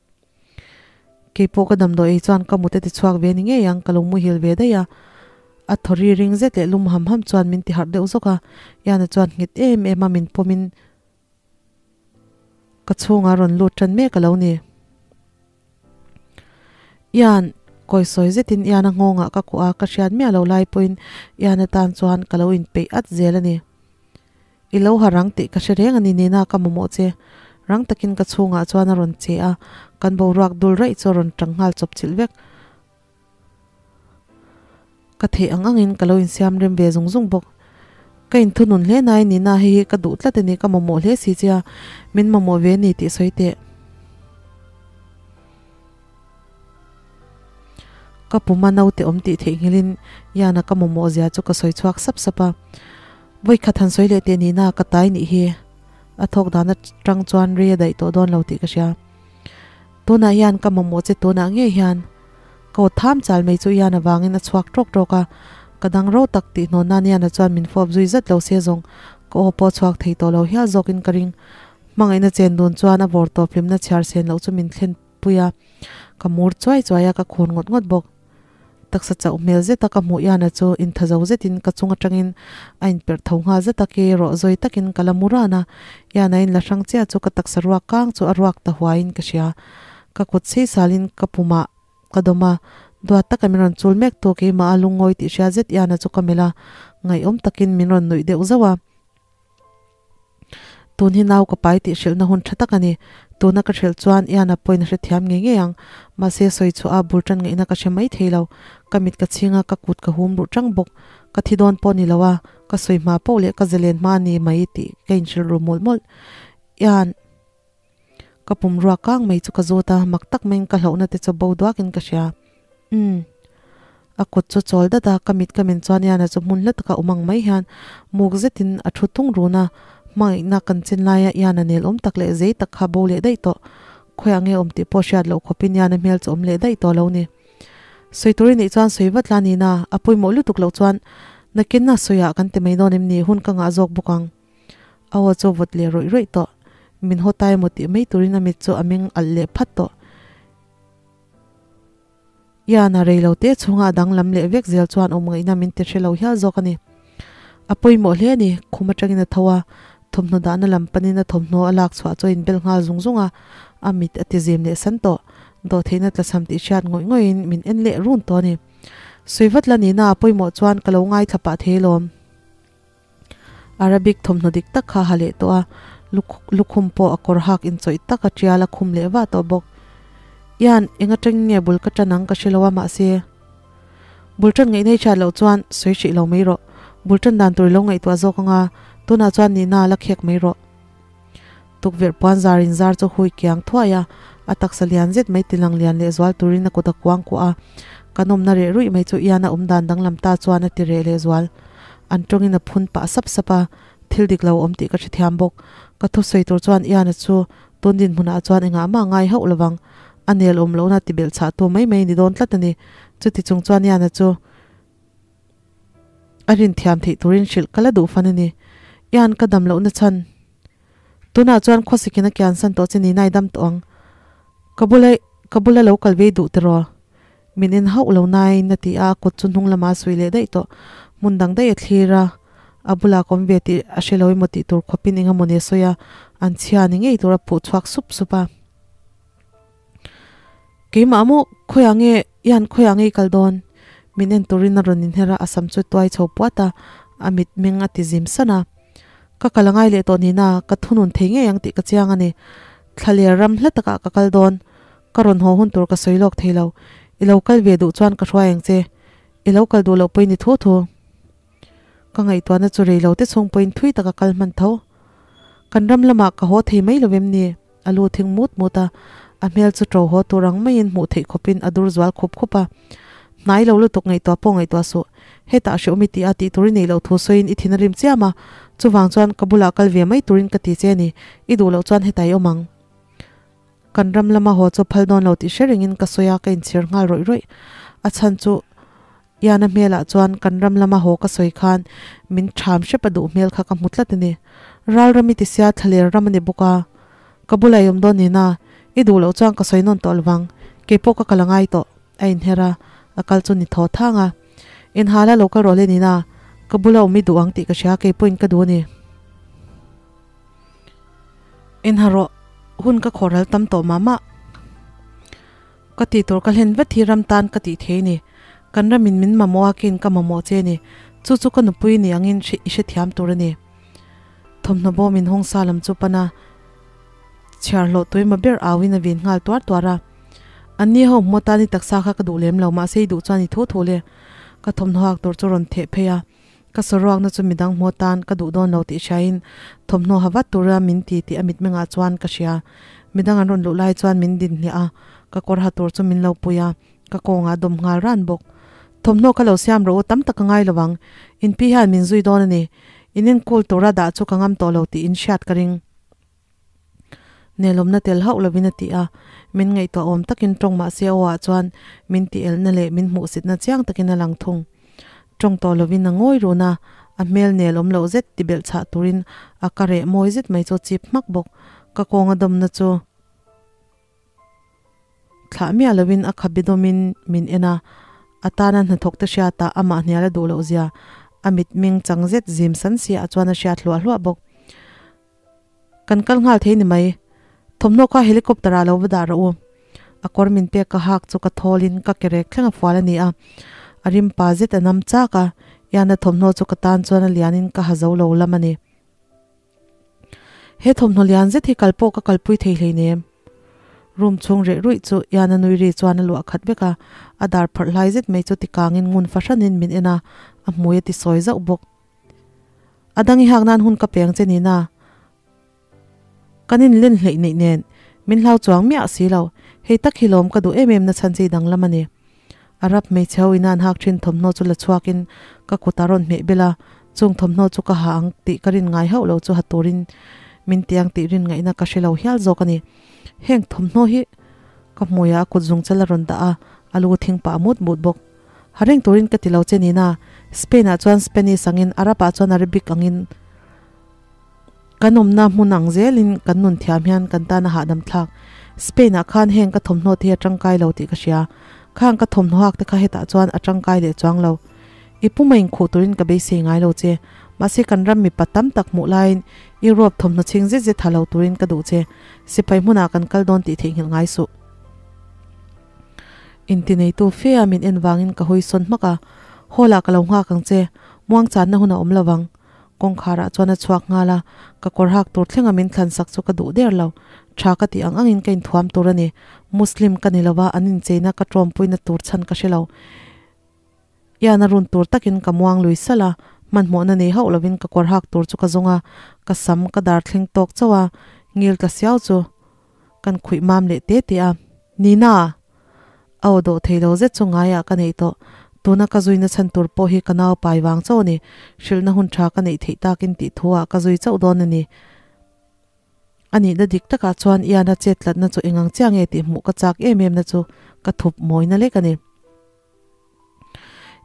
Keipawh ka damdawi ei chuan ka mut a ti chhuak ve ni ngei ang, ka lo muhil ve daih a. A thaw ri ring zet leh lum ham ham chuan min ti harh deuh zawk a, Iana chuan nghet em em a min pawmin ka chhungah rawn lut tan mek a lo ni. Ian, kawi sawi zetin Iana nghawngah ka kuah a, ka hriat miah lo lai pawhin Iana tan chuan ka lo inpeih at zel a ni. I lo ha rang tih ka hre reng a ni nena ka mamawh che. Rang takin ka chhungah chuan a rawn che a, kan boruak dul raih chu a rawn tang nghal chawp chilh vek. Ka theih ang angin ka lo insiam rem ve zung zung bawk. Ka inthunun hle nai nina hei hi ka duh tlat a ni, ka mamawh hle si che a, min mamawh ve ni tih sawi teh. Ka puma naute awm tih theihnghilhin Yana ka mamawh zia chu ka sawi chhuak sap sap a. Vawikhat han sawi leh teh nihna ka tai nih hi. A thawk dan atang chuan rei a daih tawh dawn lo tih ka hria. Tunah hian ka mamawh che tunah ngei hian. Ka aw tham chal mai chu Ian avangin a chhuak tawk tawk a, ka dang ro tak tih hnawn nan Ian-a chuan min fawp zui zat lo se zawng ka aw pawh a chhuak thei tawh lo hial zawkin ka ring. Hmangaihna chen dun chuan a vawr tawp hlimna chhiar sen loh chu min thlen pui a, ka mur chuai chuai a, ka khun ngawt ngawt bawk. Taksa chauh hmel zeta ka hmuh Iana chu intha zo zetin ka chung atangin a inperh tho nghal zet a, ke erawh zawi takin ka la mu ran a, Iana in la hrang chiah chu ka taksa ruak kang chu a ruak ta huaiin ka hria. Ka kut sei salin ka pumah ka dawm a, duat taka min rawn chul mek tu keimah a lungngawi tih hria zet Iana chu ka melh a, ngaihawm takin min rawn nuih deuh zauh a. Tun hi nau ka pai tih hrilhna hun tha tak a ni. Tuna ka hrilh chuan Ian-a pawhin a hrethiam ngei ngei ang. Mahse sawi chhuah a bul tan ngaihna ka hre mai thei lo. Ka mit ka chhing a, ka kut ka hum ruh tang bawk. Ka thi dawn pawh ni lo a, ka sawi hma poh leh ka zalen hma a ni mai tih ka inhrilh ru mawlh mawlh. Ian. Ka pum ruak kang mai chu ka zawt a, mak tak maiin ka hlauhna te chu bo duakin ka hria. Umm. A kut chu chawl dat a, ka mit ka men chuan Iana chu hmun hla taka awm ang mai hian muk zetin a thu tung run a, hmangaihna kan chin laia Iana nel awm tak leh zei tak kha bo leh daih tawh. Khawiah nge awm tih pawh hriat loh khawpin Iana hmel chu awm leh daih tawh lo ni. Sawi tur i neih chuan sawi vat la nina, a pawimawh lutuk loh chuan nakinna sawiah kan ti mai dawn em ni, hun ka ngah zawk bawk ang. A aw chu vawt leh rawih rawih tawh. Min haw tai maw tih mai turin a mit chu a meng alh leh phat tawh. Ian-a rei lo te chhunga a danglam leh vek zel chuan awm ngaihna min ti hre lo hial zawk a ni. A pawimawh hle a ni, khum atangin a tho a, thawmhnaw dahna lam panin a thawmhnaw a lak chhuah chu a inbel nghal zung zung a, a mit a ti zim leh san tawh. Dawhtheihna tlachham tih hriat ngawih ngawihin min en leh run tawh a ni. Sawi vat la nihna a pawimawh chuan ka lo ngaithla pah thei alawm. Arabic thawmhnaw dik tak kha a ha leh tawh a, lukhum pawh a kawr hak inchawih tak a tial a khum leh vah tawh bawk. Ian, eng atangin nge bul ka tan ang ka hre lo a mahse bul tan ngaih nei hriat loh chuan sawi hrih lo mai rawh. Bul tan dan tur i lo ngaihtuah zawk anga tunah chuan nihna la khek mai rawh. Tukverh puan zar in zar chu hui kiang thuai a, a taksa lian zet mai tilang lian leh zual turin a kut a kuang kuah a. Kan awmna reh ruih mai chu Ian a awm dan danglam ta chuan a ti reh leh zual. An tawngin a phun pah sap sap a, thil dik lo awm tih ka hrethiam bawk. Ka thusawi tur chuan Ian-a chu tun dinhmunah chuan engah mah ngai hauh lovang. A nel awm lohna ti belh chhah tu mai mai ni dawn tlat a ni. Chuti chung chuan Ian-a chu. A rin thiam theih turin hrilh ka la duh fan a ni. Ian ka dam lohna chhan. Tunah chuan khawsikin a kian san tawh che ni nai dam tawh ang. Ka bula ka bula lo kal vei duh tiraw? Min en hauh lo naiin a ti a, a kut chu hnung lamah a suih leh daih tawh. Hmun dang daih a thlir a, a bulah ka awm ve tih a hre lo emaw tih tur khawpin eng emawni a sawi a, an chhia ni ngei tur a phuh chhuak sup sup a. Keimah maw khawiah nge Ian khawiah nge i kal dawn? Min en turin a rawn inher a, a sam chu tuai chho puat a, a mit meng a ti zim san a. Ka kal a ngai leh tawh nihna, ka thunun thei ngei ang tih ka chiang a ni. Thlaler ram hla takah ka kal dawn, ka rawn haw hun tur ka sawi lawk thei lo. I lo kal ve duh chuan ka hruai ang che, i lo kal duh loh pawhin i thu thu. Ka ngaihtuahna chu rei lo te chhung pawhin thui taka kal hman tho. Kan ram lamah ka haw thei mai lo em ni? A lu thing mut mut a, a hmel chu ṭo haw tur ang maiin hmuh theih khawpin a dur zual khup khup a. Hnai lo lutuk ngaihtuah pawh ngaihtuah suh. Hetah hreawm i ti a tih tur i neih loh thu sawiin i thin a rim chiam a, chuvang chuan ka bulah kal ve mai turin ka ti che a ni, i duh loh chuan hetah i awm ang. Kan ram lama haw chu phal dawn lo tih hre rengin ka sawi a, ka inchhir nghal rawih rawih. A chhan chu Iana hmelah chuan kan ram lama haw ka sawi khan min ṭham hrep a duh hmel kha ka hmu tlat a ni. Ral ram i ti sia thlaler ram a ni bawk a, ka bulah i awm dawn nina, i duh loh chuan ka sawi nawn tawh lovang, keipawh ka kal a ngai tawh, a inher a, a kal chu ni thaw thang a. Inhala lo kal rawh le nina, ka bula awm i duh ang tih ka hria, keipawhin ka duh a ni. Inha rawh, hun ka khawhral tam tawh mah mah. Ka tih tur ka hlen vet hi ram tan ka tih thei ni. Kan ramin min mamawh a kin ka mamawh che ni. Chu chu ka nupui ni angin i hrethiam tur a ni. Thawmhnaw bawm in hawng sa lam chu pan a, chhiar hlawh tuima ber au in a vin nghal tuar tuar a. An ni ho hmuh atan i taksa kha ka duh lem lo mahse i duh chuan i thu thu le. Ka thawmhnaw hak tur chu rawn theh phei a. Ka saruakna chu midang hmuh atan ka duh dawn lo tih hriain thawmhnaw ha vat tura min ti tih a mitmengah chuan ka hria. Midang an rawn luh lai chuan min din hliah a, ka kawr ha tur chu min lo pui a, ka kawngah a dawm nghal ran bawk. Thawmhnaw ka lo siam rawh u, tam tak ka ngai lo ang. In pi hian min zui dawn a ni. In enkawl tura dah chu ka ngam tawh lo tih in hriat ka ring. Nelawmna tel hauh lovin a ti a, min ngaihtuah awm takin tawng mah se aw ah chuan min ti elna leh min hmuhsitna chiang takin a lang thung. Tawng tawh lovin a ngawi run a, a hmel nelawm loh zet ti belh chhah turin a ka reh mawi zet mai chu a chip hmak bawk. Ka kawnga dawmna chu thlah miah lovin a khabe dawmin min en a, a tana hnathawk te hriatah amah hnial a duh loh zia a mitmeng chang zet zim san siah chuan a hriat hluah hluah bawk. Kan kal nghal thei ni mai. Thawmhnaw kha helicopter ah lo va dah rawh u. A kawr min pek ka hak chu ka thawl in ka kerek thleng a fual a ni a. A rim pa zet a nam chak a, Ian-a thawmhnaw chu ka tan chuan a lian in ka ha zo lo lam a ni. He thawmhnaw lian zet hi kal pawh ka kalpui thei hleinem. Room chhung reh ruih chu Ian-a nui ri chuan a luah khat vek a, a dar phawrh hlai zet mai chu tikangin ngun fahranin min en a, a hmui a ti sawi zauh bawk. A dang i hak nan hun ka peng che nina kan in len hleih neih nen min hlau chuang miah si lo. Hei tak hi lawm ka duh em em na chhan chi danglam a ni. Arab hmeichhe ho ina an hak thin thawmhnaw chu la chhuak in ka kut a rawn hmeh bel a, chung thawmhnaw chu ka ha ang tih ka rin ngai hauh lo chu ha turin min ti ang tih rin ngaihna ka hre lo hial zawk a ni. Heng thawmhnaw hi ka hmuiah a kut zung chal a rawn dah a, a lu thing pah mut mut bawk. Ha reng turin ka ti lo che nina, Spain ah chuan Spanish angin, Arab ah chuan Arabic angin kan awmna hmun ang zelin kan nun thiam hian kan tan a hahdam thlak. Spain ah khan heng ka thawmhnaw te hi a tangkai lo tih ka hria. Khang ka thawmhnaw hak te kha hetah chuan a tangkai leh chuang lo. I puma inkhuh turin ka beisei ngai lo che. Mahse kan ram mipa tam tak hmuh laiin Europe thawmhnaw chhing zet zet ha lo turin ka duh che. Sipai hmunah kan kal dawn tih theihnghilh ngai suh. Intineitu fe a min en vangin ka hawi sawn hmak a, Hall ah ka lo nghak ang che, muangchanna hun a awm lo vang. Kawngkharah chuan a chhuak nghal a, ka kawr hak tur thlenga min thlan sak chu ka duh der lo. Tha ka tih ang angin ka inthuam tur a ni. Muslim ka ni lo va, an incheina ka tawmpuina tur chhan ka hre lo. Ian a run tur takin ka muang lui salh a, hmanhmawhna nei hauh lovin ka kawr hak tur chu ka zawng a, ka sam ka dar thleng tawk chauh a, ngil tla siau chu kan khuih mam leh te te a. Nina! A aw dawh thei lo zet chu ngaiah ka neih tawh. Tuna ka zuina chhan tur pawh hi ka nau pai vang chauh a ni. Hrilhna hun tha ka neih theih takin tih thu ah ka zui chauh dawn a ni. A nihna dik takah chuan Ian-a chet tlatna chu engang chiah nge tih hmuh ka chak em em na chu ka thup mawina lek a ni.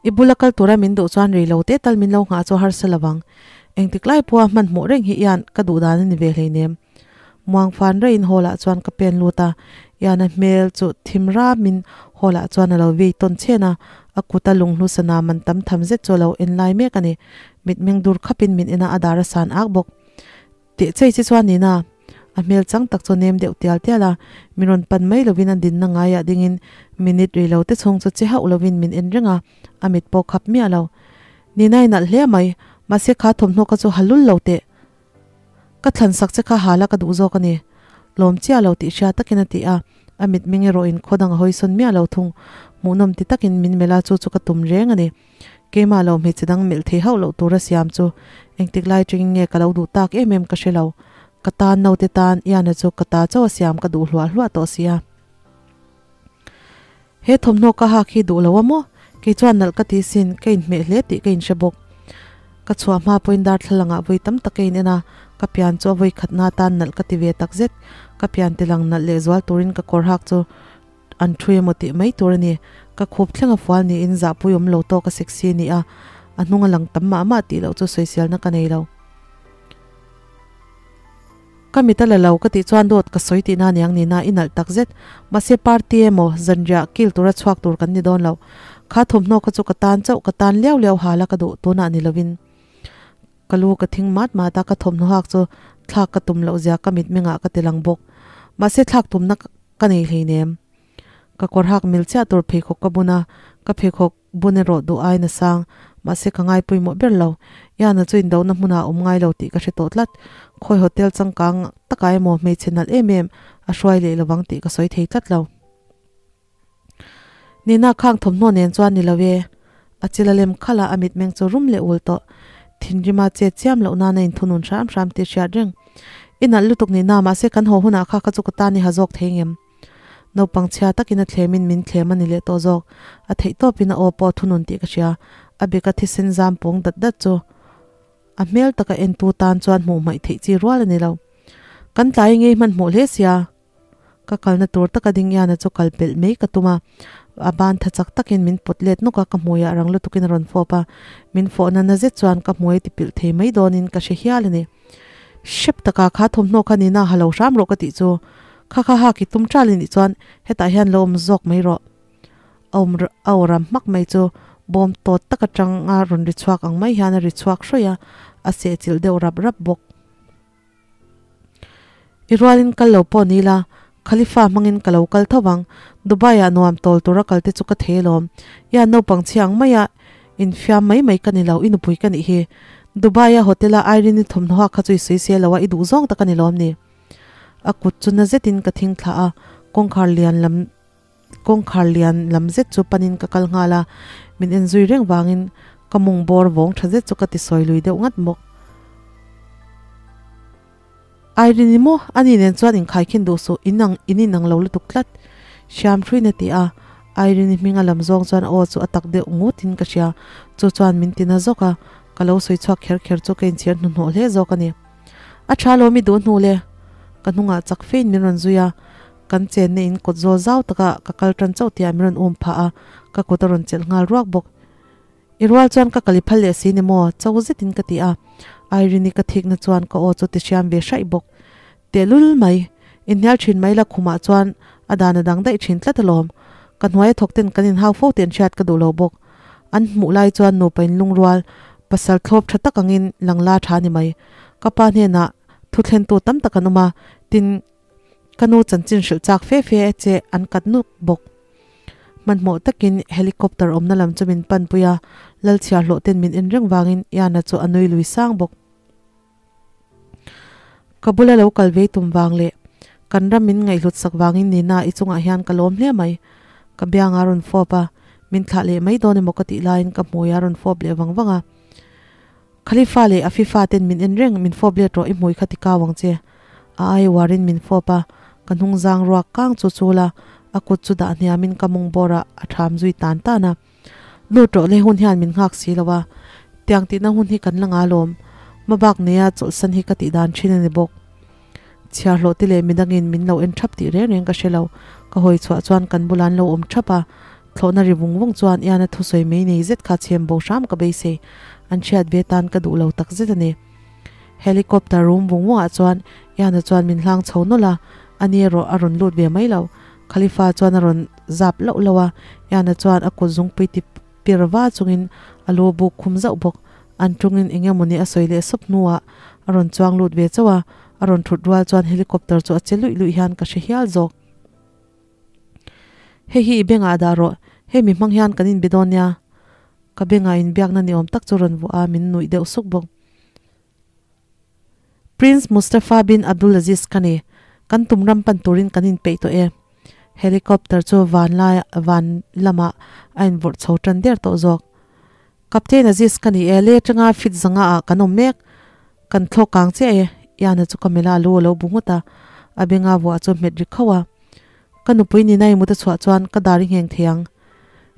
I bula kal tura min duh chuan rei lo te tal min lo nghah chu harsa lo vang. Engtik lai pawha hmanhmawh reng hi Ian ka duh dan a ni ve hleinem. Muang fan raiin hall ah chuan ka pen lut a, Ian-a hmel chu thim ramin hall ah chuan a lo vei tawn chhen a, a kuta lunghlu sana man tam tham zet chu a lo en lai mek a ni. Mitmeng dur khapin min en a, a dar a san ak bawk. Teh chei che chuan nina a hmel chang tak chu nem deuh tial tial a, min rawn pan mai lovin a dinna ngaiah dingin minute rei lo te chhung chu che hauh lovin min en reng a, a mit pawh khap miah lo. Nina i nalh hle mai, mahse kha thawmhnaw kha chu ha lul lo teh. Ka thlan sak che kha hala ka duh zawk a ni. Lawm chiah lo tih hria takin a ti a, a mitmeng erawhin khaw dang a hawisawn miah lo thung. Hmuhnawm ti takin min melh a, chu chu ka tum reng a ni. Keimah lo hmeichhe dang melh thei hauh loh tura siam chu engtik lai tangin nge ka lo duh tak em em ka hre lo. Ka tan naute tan Iana chu ka ta chauh a siam ka duh hluah hluah tawh sia. He thawmhnaw ka hak hi duh lo a maw? Kei chuan nalh ka ti sin, ka inhmeh hle tih ka inhre bawk. Ka chhuah hma pawhin darthlalangah vawi tam tak ka in en a, ka pian chu a vawi khatna atan nalh ka ti ve tak zet. Ka pian tilang nalh lehzual turin ka kawr hak chu An thu emaw tih mai tur a ni. Ka khup thleng a fual niin zahpui awm lo tawk a sexy a ni a, a hnung a lang tam mah mah tih loh chu sawiselna ka nei lo. Ka mit a la lo ka tih chuan dawt ka sawi tihna aniang nina i nalh tak zet. Mahse party emaw zanriah kil tura chhuak tur kan ni dawn lo. Kha thawmhnaw kha chu ka tan chauh ka tan liau liau hala ka duh tunah ni lovin. Ka lu ka thing mat mat a, ka thawmhnaw hak chu thlak ka tum loh zia ka mitmengah ka ti lang bawk. Mahse thlak tumna ka nei hleinem. Ka kawr hak mil chiah tur pheikhawk ka bun a, ka pheikhawk bun erawh duh aiin a sang. Mahse ka ngai pawimawh ber lo. Iana chu indohna hmunah a awm ngai lo tih ka hre tawh tlat. Khawi hotel changkang takah emaw hmeichhe nalh em em a hruai leh lovang tih ka sawi thei tlat lo. Nina khang thawmhnaw nen chuan ni lo e. A chil a lem khalh a, a mitmeng chu rum leh ul tawh. Thinrima chet chiam loh nana inthunun hram hram tih hriat reng. I nalh lutuk Nina, mahse kan haw hunah kha kha chu ka tan i ha zawk thei ngem. Naupang chhia takin a thlemin min thlem a ni leh tawh zawk. A theih tawpin a aw pawh a thunun tih ka hria. A beka thisen zam pawng dat dat chu a hmel taka entu tan chuan hmuh hmaih theih chi rual a ni lo. Kan tlai ngei hmanhmawh hle sia. Ka kalna tur taka ding Iana chu kal pelh mai ka tum a, a ban tha chak takin min pawt let nawk a, ka hmuiah rang lutukin a rawn fawp a, min fawhna na zet chuan ka hmuai ti pilh thei mai dawnin ka hre hial a ni. Hrep taka kha thawmhnaw kha nina ha lo hram rawh ka tih chu, kha kha hak i tum ṭal i nih chuan hetah hian lo awm zawk mai rawh. A awm a aw ram hmak mai chu bawm tawt tak aṭanga rawn ri chhuak ang mai hian a ri chhuak hrawih a, a sehchilh deuh rap rap bawk. I rualin kal lo pawh ni la, Khalifa hmangin ka lo kal tho vang. Dubai-ah nuam tawl tura kal te chu ka thei alawm. Ia naupang chhia ang maia infiam mai mai ka ni lo, i nupui ka nih hi. Dubai-a hotel-a Irene-i thawmhnaw hak kha chu i sawi se lo a, i duh zawng tak a ni lawm ni? A kut chu na zetin ka thing thlah a, kawngkhar lian lam kawngkhar lian lam zet chu panin ka kal nghal a, min en zui reng vangin ka mawng bawr vawng tha zet chu ka ti sawi lui deuh ngat bawk. Irene maw? Ani nen chuan inkhaikhin duh suh, in ang in inang lo lutuk tlat. Hriam hruin a ti a, Irene hming a lam zawng chuan a aw chu a tak deuh ngutin ka hria, chu chuan min ti na zawk a, ka lo sawi chhuak kher kher chu ka inchhir hnuhnawh hle zawk a ni. A tha lo mi duh hnu le? Ka hnungah chak fein min rawn zui a, Kan chenna in kawt zawl zau taka ka kal tan chauh tihah min rawn um phah a, ka kut a rawn chelh nghal ruak bawk. I rual chuan ka kal i phal leh si ni maw? Cho zetin ka ti a, Irene-i ka thikna chuan ka aw chu ti hriam ve hraih bawk. Tehlul mai, inhnial thin mai la khumah chuan a dan a dang daih thin tlat alawm. Ka hnuaia thawk ten kan inhau fo tih an hriat ka duh lo bawk. An hmuh lai chuan nupa inlungrual, pasal thlawp tha tak angin lang la tha a ni mai. Ka pa hnenah thu thlentu tam tak an awm a, tin, ka nu chanchin hrilh chak fe fe che an kat nuk bawk. Hmanhmawh takin helicopter awmna lam chu min panpui a, Lalchhiar hlawh ten min en reng vangin Iana chu a nui lui sang bawk. Ka bula lo kal vei tum vang leh kan ram min ngaihhlut sak vangin Nina i chungah hian ka lawm hle mai. Ka bianga rawn fawp a, min thlah leh mai dawn emaw ka tih laiin ka hmui a rawn fawp leh vang vang a. Khalifa leh Afifa ten min en reng, min fawp let rawh i hmui kha ti kau ang che. A ai uarin min fawp a, ka hnung zang ruak kang chu chul a, a kut chu dah hniamin ka mawng bawrah a ṭham zui tan tan a. Lut rawh le hun hian min nghak si lo a, tiang tihna hun hi kan la nga lawm. Hmabak neia chawlhsan hi ka tih dan thin a ni bawk. Chhiar hlawh te leh midangin min lo en thap tih reng reng ka hre lo. Ka hawi chhuah chuan kan bulah an lo awm thap a, thlawhna ri vung vung chuan Iana thusawi mai nei zet kha chhem bo hram ka beisei. An hriat ve tan ka duh lo tak zet a ni. Helicopter rum vung vungah chuan Iana chuan min hlang chho nawlh a, ani erawh a rawn lut ve mai lo. Khalifa chuan a rawn zap loh loh a, Iana chuan a kut zungpui ti pir va chungin a lu buk khum zauh bawk. An tungin eng emawni a sawi leh sawp hnuah a rawn chuang lut ve chauh a, a rawn thut rual chuan helicopter chu a che luih luih hian ka hre hial zawk. Hei hi i bengah dah rawh, hei mi hmang hian kan inbe dawn nia. Ka bengah inbiakna ni awm tak chu rawn vuah a, min nuih deuh suk bawk. Prince Mustafa bin Abdulaziz ka ni. Kan tum ram pan turin kan inpeih tawh e. Helicopter chu van lai van lamah a invawrh chho tan der tawh zawk. Captain Aziz ka ni e, le atanga fit zanga ah kan awm mek. Kan thlawk kang chiah e. Iana chu ka mela lu a lo bu nghut a, a benga vuah chu hmet ri khauh a. Ka nupui nina i mut a chhuah chuan ka dar i ngheng thei ang.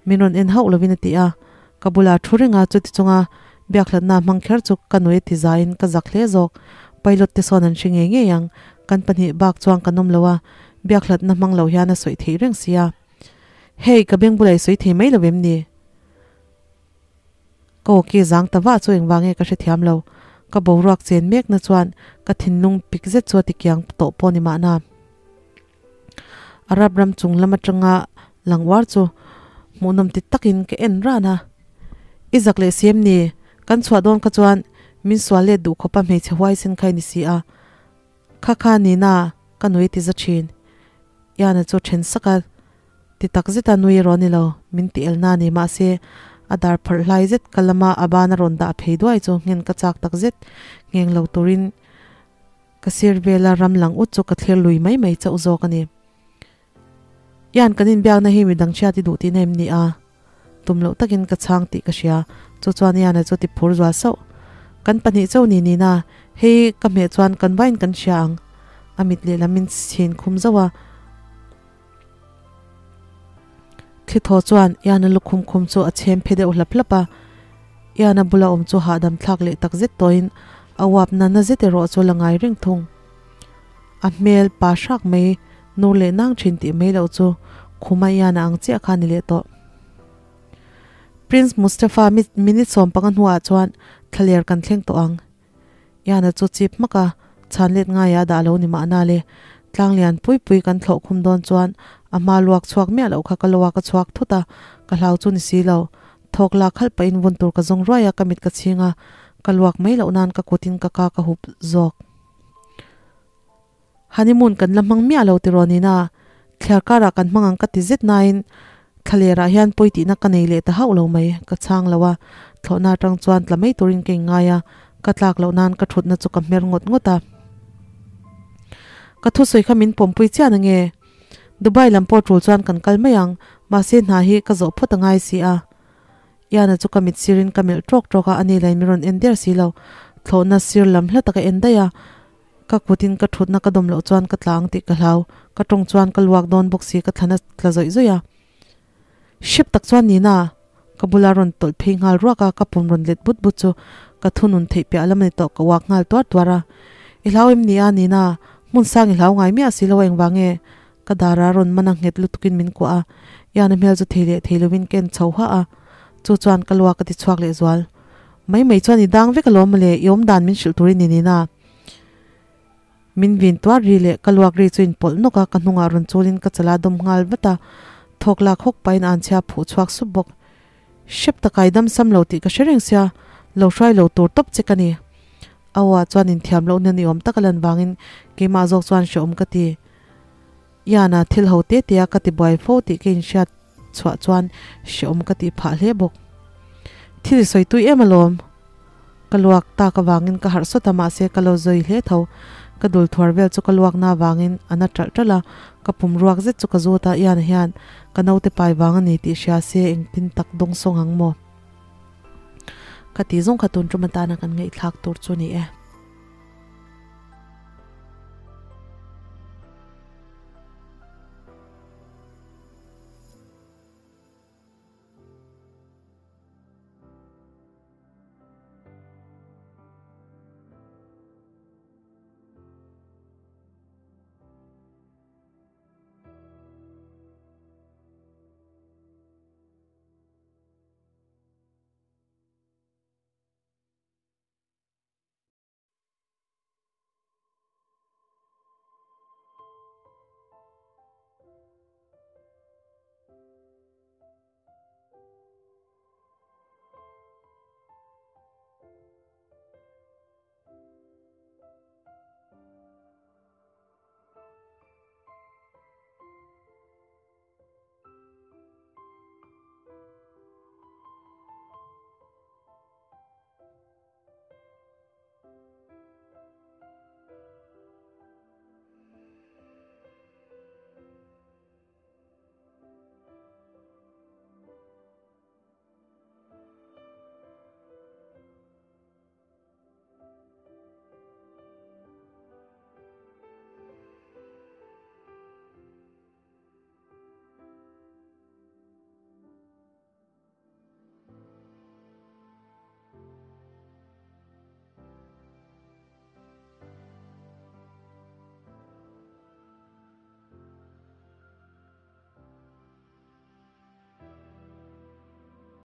Min rawn en hauh lovin a ti a, ka bulah thu reng a, chuti chunga biakhlatna hmang kher chu ka nui a ti zaiin ka zak hle zawk. Pilot te sawn an hre ngei ngei ang, kan pahnih bak chuan kan awm lo a, biakhlatna hmang lo hian a sawi theih reng si a. Hei, ka beng bulah i sawi thei mai lo em ni? Ka awki zang ta vah chu engvang nge ka hrethiam lo. Ka boruak chen mekna chuan ka thinlung pik zet chu a ti kiang tawh pawh ni mahna. Arab ram chung lam atanga lang uar chu hmuhnawm ti takin ka en ran a. I zak leh si em ni? Kan chhuah dawn kha chuan min sual let duh khawpa hmeichhe huaisen kha i ni si a. Kha kha nina ka nui ti za thin. Iana chu then sak a, ti tak zeta nui erawh a ni lo, min ti elna a ni. Mahse, a dar pharh hlai zet ka lama a ban a rawn dah phei duai chu nghen ka chak tak zet ngheng lo turin Ka sir vela ram lang ut chu ka thlir lui mai mai chauh zawk a ni. Ian kan inbiakna hi midang chhiat i duh tihna em ni a? Tum loh takin ka chhang tih ka hria. Chu chuan Iana chu ti phur zual sauh. Kan pahnih chauh ni nina, hei ka hmeh chuan kan vain kan hria ang. A mit lehlam min chhin khum zauh a. Thli thaw chuan Iana lukhum khum chu a chhem phe deuh hlap hlap a, Iana bula awm chu hahdam thlak leh tak zet tawhin a uap na na zet erawh chu la ngai reng thung. A hmel pa hrak mai nur leh nang thin tih mai loh chu khuma Iana ang chiah kha a ni leh tawh. Prince Mustafa minute 15 hnuah chuan thlaler kan thleng tawh ang. Iana chu chip hmak a, chhan let ngaia a dah lo ni mahna le. Tlang lian pui pui kan thlawh khum dawn chuan a hma luak chhuak miah loh kha ka lo a ka chhuak thut a, ka hlau chu ni si lo. Thawk lak khalh pahin vun tur ka zawng ruai a, ka mit ka chhing a, ka luak mai loh nan ka kutin ka ka ka hup zawk. Honeymoon kan la hmang miah lo tiraw nina, thliar karah kan hmang ang ka ti zet nain thlalerah hian pawi tihna ka nei leh ta hauh lo mai, ka chhang lo a, thlawhna atang chuan tla mai turin ka inngai a, ka tlak loh nan ka thutna chu ka hmer ngawt ngawt a. Ka thusawi kha min pawmpui chiah na nge? Dubai lam pawh tul chuan kan kal mai ang, mahse hna hi ka zawh phawt a ngai si a. Iana chu ka mit sirin ka melh tawk tawk a, ani lain min rawn en der si lo, thlawhna sir lam hla taka en daih a, Ka kutin ka thutna ka dawm loh chuan ka tla ang tih ka hlau. Ka tawng chuan ka luak dawn bawk si ka thlan a tla zawih zawih a. Hrep tak chuan Nina ka bula rawn tawlh phei nghal ruak a, ka pum rawn let but but chu ka thunun theih piah lam a ni tawh ka uak nghal tuar tuar a. I hlau em ni a Nina, hmun sang i hlau ngai miah si lo a engvang nge? Ka dara rawn man a nghet lutukin min kuah a, Iana hmel chu thei leh thei lovin ka en chho hah a, chu chuan ka luak a ti chhuak leh zual. Mai mai chuan i dang vek alawm mawle, i awmdan min hrilh turin i Nina. Min vin tuar ri leh ka luak ri chu in pawlh nawk a, ka hnungah rawn chulin ka chala dawm nghal vat a. Thawk lak hawk pahin an chhia phuh chhuak sup bawk. Hrep takai dam sam lo tih ka hre reng sia, lo hruai lo tur tawp che ka ni. A aw ah chuan inthiam loh na ni awm tak a lan vangin keimah zawk chuan hrehawm ka ti. Iana thil ho te te a ka ti buai fo tih ka inhriat chhuah chuan hrehawm ka tih phah hle bawk. Thil i sawi tui em alawm. Ka luak tak avangin ka harh sawt a mahse ka lo zawi hle tho. Ka dul thuar vel chu ka luakna avangin a na ṭalh ṭalh a, ka pum ruak zet chu ka zut a, Iana hian ka naute pai vang a ni tih hria se engtin tak dawng sawng ang maw? Ka ti zawng kha tun ṭum atana kan ngaihthlak tur chu a ni e.